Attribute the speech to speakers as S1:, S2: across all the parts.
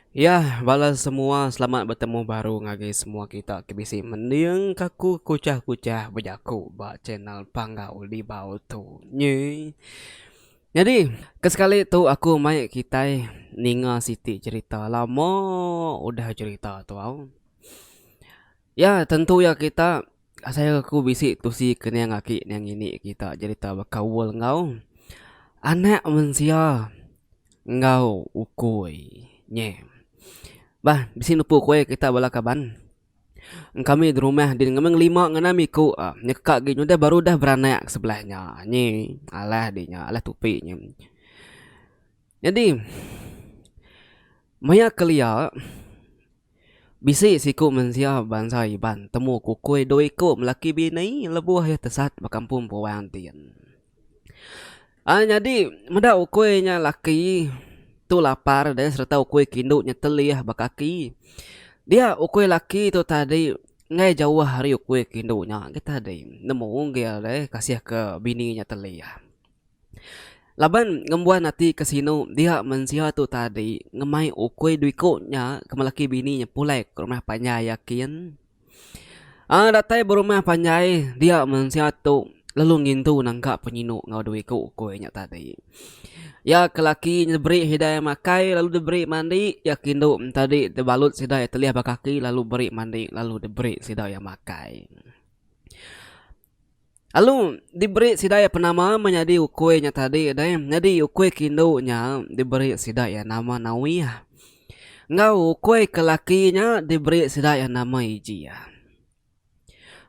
S1: Yah bala semua selamat betemu baru ngagai semua kita ke bisi mending ka aku kuchah-kuchah bejaku ba channel Panggau Libau tu. Nyi. Nyadi ke sekali tu aku mai kitai ninga siti cherita lama udah cherita tu au. Ya tentu ya kita asai aku bisi tusi ke niang aki niang ini kita jerita bekaul enggau anak mensia. Enggau ukui nye. Bah bisi nepu ukui kita bala kaban. Engkami di rumah din ngemeng lima ngan enam iku ah nyekak agi nyudah baru dah beranak sebelah nya nyi alah di nya alah tupi nya. Nyadi maya kelia bisi siku mensia bansa Iban temu kukui dua iku melaki bini lebuh iya tesat ba kampung puang din. Ai nyadi meda ukui nya laki tu lapar deh sereta ukui ke indu nya telih ba kaki. Dia ukui laki tu tadi enggai jauh ari ukui ke indu nya agi tadi nemu agi deh kasih ke bini nya telih. Laban ngembuan ati ke sinu dia mensia tu tadi ngemai ukui dua iku nya ke melaki bini nya pulai ke rumah panjai yakin. Aa datai ba rumah panjai dia mensia tu lalu ngintu nangka penyinu enggau dua iku ukui nya tadi. Iya ke laki nya diberi sida iya makai lalu diberi mandi, iya ke indu tadi dibalut sida iya telih ba kaki lalu beri mandi lalu diberi sida iya makai. Lalu diberi sida iya penama menyadi ukui nya tadi deh. Nyadi ukui ke indu nya diberi sida iya nama Nawih. Enggau ukui ke laki nya diberi sida iya nama Ijih.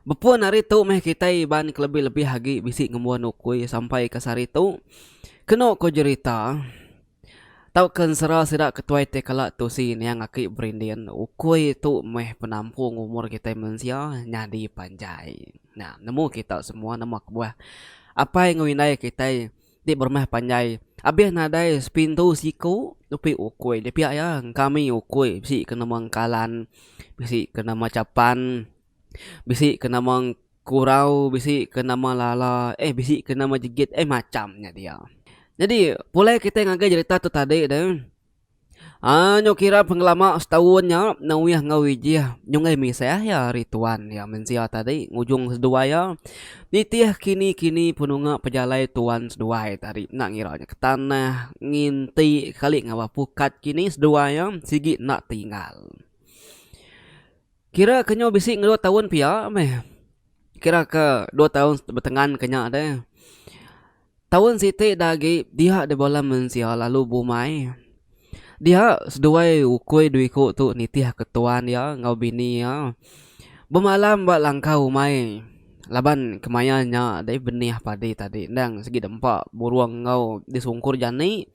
S1: Bepun ari tu meh kitai Iban kelebih-lebih agi bisi ngembuan ukui sampai ke sehari tu. Kenu ku jerita. Tauka ensera sida ke tuai ti kala tusi niang aki berindin ukui tu meh penampung umur kitai mensia nyadi panjai. Nah nemu kita semua nama kebuah apai enggau indai kitai ti berumah panjai abih nadai sepintu siku nepi ukui di pia iya kami ukui bisi ke nama engkalan bisi ke nama chapan. Bisi ke nama kurau, bisi ke nama lala, eh bisi ke nama jegit eh macham nya dia. Nyadi pulai kitai ngagai jerita tu tadi deh aaa nyau kira pengelama setaun nya Nawih enggau Wijih nyunggai misah iya ari tuan iya mensia tadi ngujung seduai iya nitih kini kini penunga pejalai tuan seduai tadi enda ngira nya ke tanah nginti kali ngawa pukat kini seduai iya sigi enda tinggal. Kira ke nyau bisi ngedua taun pia meh. Kira ke dua taun betengan ke nya deh. Taun siti da agi dia deh bala mensia lalu bumai. Dia seduai ukui dua iku tu nitih ke tuan iya enggau bini iya bemalam ba langkau umai. Laban kemaya nya deh benih padi tadi endang sigi dempa burung enggau disungkur jani.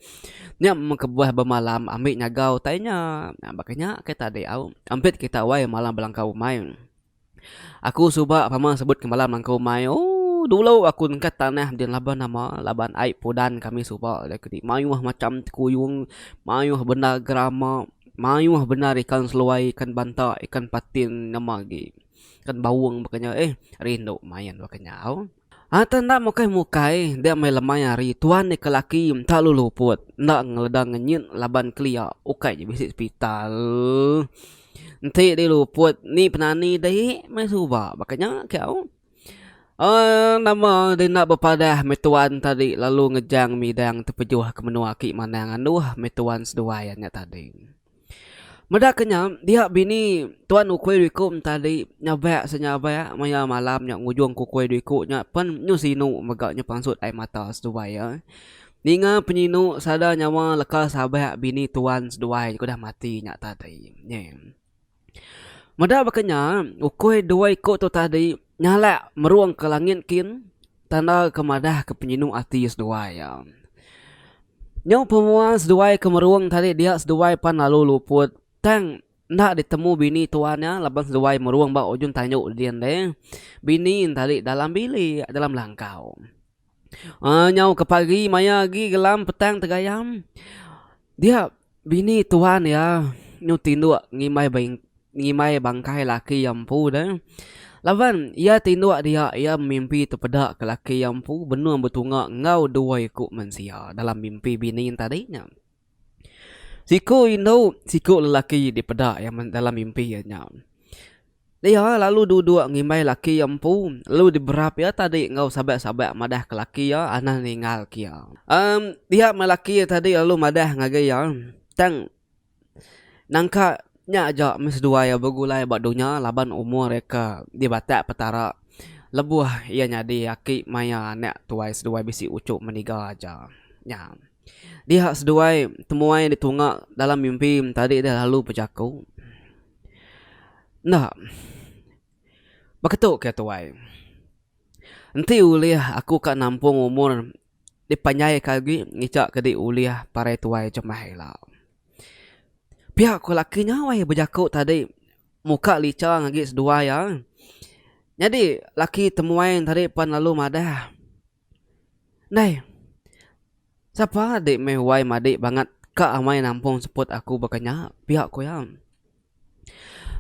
S1: Nya meh kebuah bemalam ambi nyaga utai nya. Baka nya ke tadi au. Ampit kita wai malam belangkau umai. Aku suba pama sebut ke malam langkau umai ooh dulu aku nengkat tanah din laban nama laban ai pudan kami suba deh kedi mayuh macam tekuyung mayuh bendar gerama mayuh bendar ikan seluai ikan banta ikan patin nama agi. Kan baung baka nya eh rindu main baka nya au. Ata enda mukai mukai dia meh lemai hari tuan ika laki enta lu luput enda ngeleda ngenyit laban kelia ukai je bisi sepital. Enti di luput ni penani dei meh suba baka nya ke au. Aaa nama dei enda bepadah meh tuan tadi lalu ngejang midang tepejuh ke menua aki manang anduh meh tuan seduai nya tadi. Meda ke nya, dia bini tuan ukui dua iku entadi nyabak senyabak maya malam nya ngujung ke ukui dua iku nya pen nyu sinu mega nyu pansut ai mata seduai iya. Ninga penyinu sada nyawa leka sabak bini tuan seduai ke udah mati nya tadi. Nyi. Meda baka nya, ukui dua iku tu tadi nyalak merung ke langit kin tanda ke madah ke penyinu ati seduai iya. Nyau pemua seduai ke merung tadi dia seduai pan lalu luput tang enda ditemu bini tuan iya laban seduai merung ba ujung tanju din deh. Bini tadi dalam bilik dalam langkau. Aaa nyau ke pagi maya agi gelam petang tegayam dia bini tuan iya nyu tinduk ngimbai Ngimbai bangkai laki iya empu deh. Laban iya tinduk dia iya mimpi tepeda ke laki iya empu benung betunga enggau dua iku mensia dalam mimpi bini tadi nya. Siku indu, siku lelaki dipeda iya dalam mimpi iya nya. Iya lalu duduk ngimbai laki iya empu lalu diberap iya tadi enggau sabak-sabak madah ke laki iya anang ninggal ke iya. Em dia meh laki iya tadi lalu madah ngagai iya tang nangka nya aja meh seduai iya begulai ba dunya laban umur iya ke dibatak petara lebuh iya nyadi aki maya anak tuai seduai bisi uchu meniga aja. Nya. Dia seduai temuai ditunga dalam mimpi tadi deh lalu bejaku. Enda. Baka tu ke tuai. Enti ulih aku ka nampung umur dipanjai ka agi ngicha ke di ulih parai tuai jemah ila. Pia ku laki nya weh bejaku tadi muka licha agi seduai iya. Nyadi laki temuai tadi pan lalu madah. Ndai. Sapa dik meh wai madik bangat ka amai nampung seput aku baka nya, pia ku iya.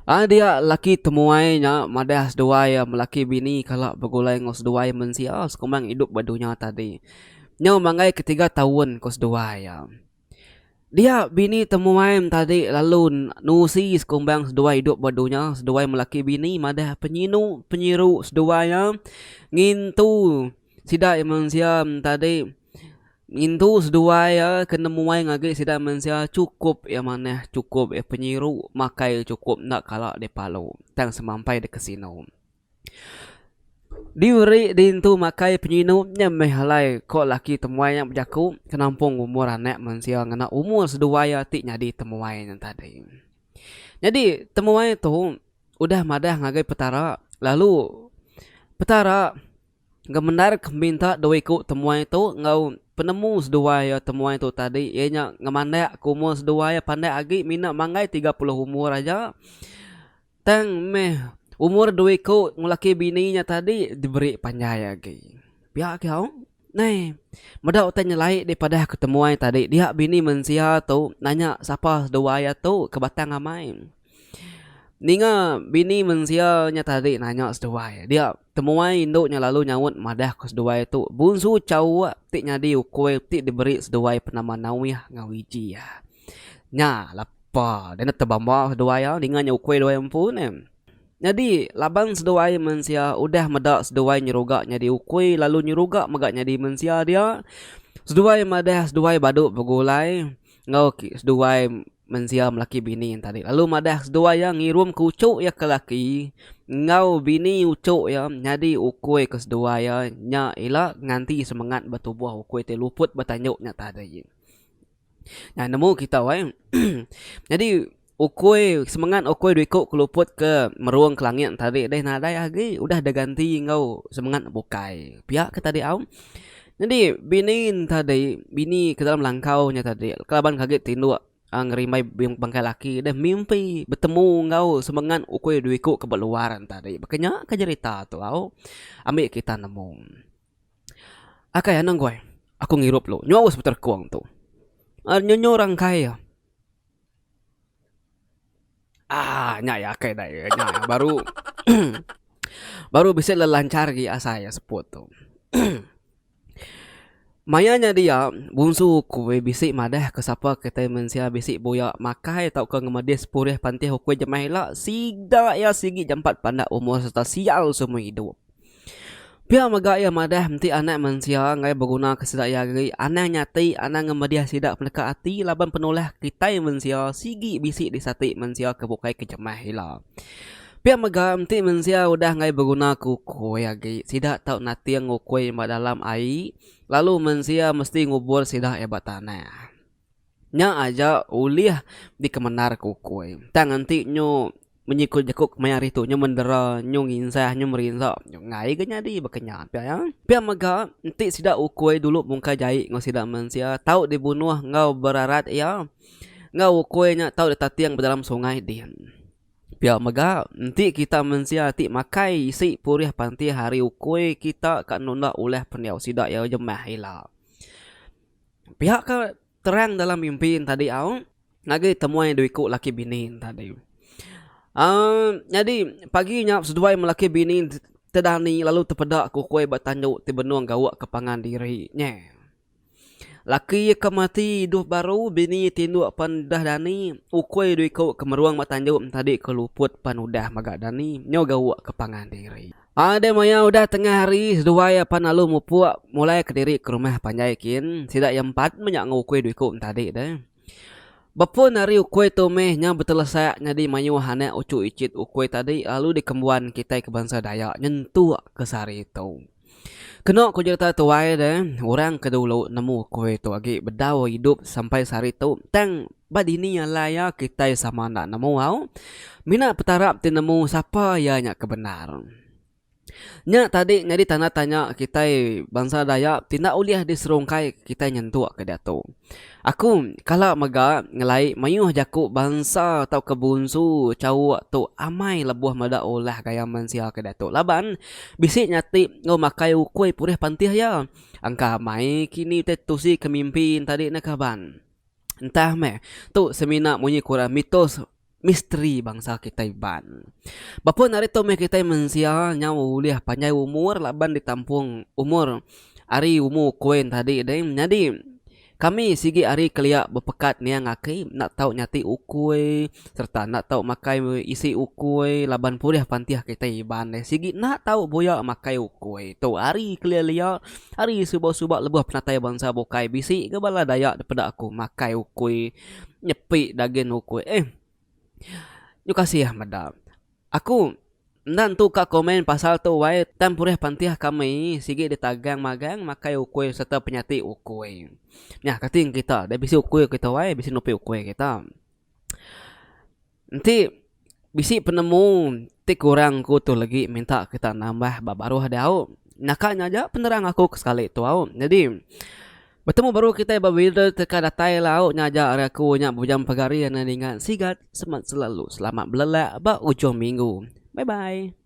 S1: Ai dia laki temuai nya madah seduai iya melaki bini kala begulai enggau seduai mensia sekumbang idup ba dunya tadi. Nyau manggai ke tiga taun ku seduai iya. Dia bini temuai tadi lalu nusi sekumbang seduai idup ba dunya seduai melaki bini madah penyinu penyiru seduai iya ngintu sida mensia tadi ngintu seduai iya ke nemuai ngagai sida mensia chukup iya manah chukup iya penyiru makai chukup enda kala dipalu tang semampai dikesinu. Diberi diintu makai penyinu nya meh alai ko laki temuai nya bejaku ke nampung umur anak mensia ngena umur seduai iya ti nyadi temuai nya tadi. Nyadi temuai tu udah madah ngagai petara lalu petara ngemendar ke minta dua iku temuai tu enggau penemu seduai iya temuai tu tadi iya nya ngemandak ke umur seduai iya pandak agi mina manggai 30 umur aja. Tang meh umur dua iku ngelaki bini nya tadi diberi panjai agi. Pia ke au. Nai. Meda utai nyelai dipadah ke temuai tadi dia bini mensia tu nanya sapa seduai iya tu ke batang amai. Ninga bini mensia nya tadi nanya seduai dia temuai indu nya lalu nyaut madah ke seduai tu Bunsu Chauk ti nyadi ukui ti diberi seduai penama Nawih enggau Ijih. Nya lapa deh tebamba seduai iya ninga nya ukui duai empu neh. Nyadi laban seduai mensia udah meda seduai nyeruga nyadi ukui lalu nyeruga mega nyadi mensia dia, seduai madah seduai badu begulai enggau seduai mensia melaki bini tadi lalu madah seduai iya ngirum ke uchu iya ke laki enggau bini uchu iya nyadi ukui ke seduai iya nya ila nganti semengat ba tubuh ukui ti luput ba tanju nya tadi. Nya nemu kita wai. Nyadi ukui semengat ukui dua iku ke luput ke merung ke langit tadi deh nadai agi udah diganti enggau semengat bukai. Pia ke tadi au. Nyadi bini ne tadi bini ke dalam langkau nya tadi laban ke agi tinduk uhh ngerimbai bangkai laki deh mimpi betemu enggau semengat ukui dua iku ke ba luar ne tadi. Baka nya ke jerita tu au. Ambi kita nemu. Akai anang guai aku ngirup lu nyau aus beterekung tu. Nyu nyu rangkai iya. Aaa nya iya akai dai nya iya baru baru bisi lelanchar agi asai iya seput tu. Maya nya dia bunsu ukui bisi madah ke sapa kitai mensia bisi buya makai tauka ngemedis purih pantih ukui jemah ila sida iya sigi jampat pandak umur sereta sial semua idup. Pia mega iya madah enti anak mensia enggai begunaka sida iya agi, anang nyati, anang ngemedih sida peneka ati laban penulah kitai mensia sigi bisi disati mensia ke bukai ke jemah ila. Pia mega enti mensia udah enggai begunaka ukui agi, sida tau nating ukui ba dalam ai lalu mensia mesti ngubur sida iya ba tanah. Nya aja ulih dikemendarka ukui. Tang enti nyu munyi ku jaku kemaya hari tu nyu mendera, nyu nginsah, nyu merinsa enggai ga nyadi baka nya pia iya. Pia mega enti sida ukui dulu mungkai jai enggau sida mensia tau dibunuh enggau berarat iya enggau ukui nya tau ditating ba dalam sungai din. Pia mega enti kita mensia ti makai isi purih pantih ari ukui kita ka nunda ulah pendiau sida iya jemah ila. Pia ka terang dalam mimpi ne tadi au ngagai temuai dua iku laki bini ne tadi. Aaa nyadi pagi nya seduai melaki bini tedani lalu tepeda ku ukui ba tandu ti benung gawa ke pangan diri nya. Laki iya ke mati idup baru, bini iya tinduk pan udah dani, ukui dua iku ke merung ba tanju tadi ke luput pan udah mega dani nyau gawa ke pangan diri. Adai maya udah tengah hari seduai iya pan lalu mupuk mulai kediri ke rumah panjai kin, sida iya empat meh nya enggau ukui dua iku tadi deh. Bepun ari ukui tu meh nyau betelesak nyadi mayuh anak uchu ichit ukui tadi lalu dikembuan kitai ke bansa Dayak nyentuk ke sehari tu. Kenu ku jerita tuai deh, orang ke dulu nemu ukui tu agi bedau idup sampai sehari tu tang ba dini alai iya kitai sama enda nemu au. Mina Petara ti nemu sapa iya nya ke bendar. Nya tadi nyadi tanda tanya kitai bansa Dayak ti enda ulih diserungkai kitai nyentuk ke diatu. Aku kala mega ngelai mayuh jaku bansa tauka bunsu chauk tu amai lebuh meda ulah gaya mensia ke diatu laban bisi nyati enggau makai ukui purih pantih iya. Engka amai kini utai tusi ke mimpi tadi ne kaban. Entah meh tu semina munyi ku orang mitos. Misteri bangsa kitai Iban. Bepun ari tu meh kitai mensia nyau ulih panjai umur laban ditampung umur ari umu kuin tadi deh. Nyadi kami sigi ari kelia bepekat niang aki enda tau nyati ukui sereta enda tau makai isi ukui laban pulih pantih kitai Iban deh sigi enda tau buya makai ukui. Tu ari kelia lia ari suba-suba lebuh penatai bansa bukai bisi ga bala Dayak dipeda aku makai ukui. Nyepi dagin ukui eh. Nyu kasih meda. Aku enda entu ka komen pasal tu wai tang purih pantih kami sigi ditagang magang makai ukui serta penyati ukui. Nya kati kita deh bisi ukui kita wai bisi nupi ukui kita. Enti bisi penemu ti kurang ku tu legi minta kita nambah ba baruh diau. Naka nya aja penerang aku ke sekali tu au. Nyadi betemu baru kitai ba video ti ka datai la au nya aja ari aku nya Bujang Pegari anak Ningan Sigat semat selalu selamat belelak ba ujung minggu. Bye bye.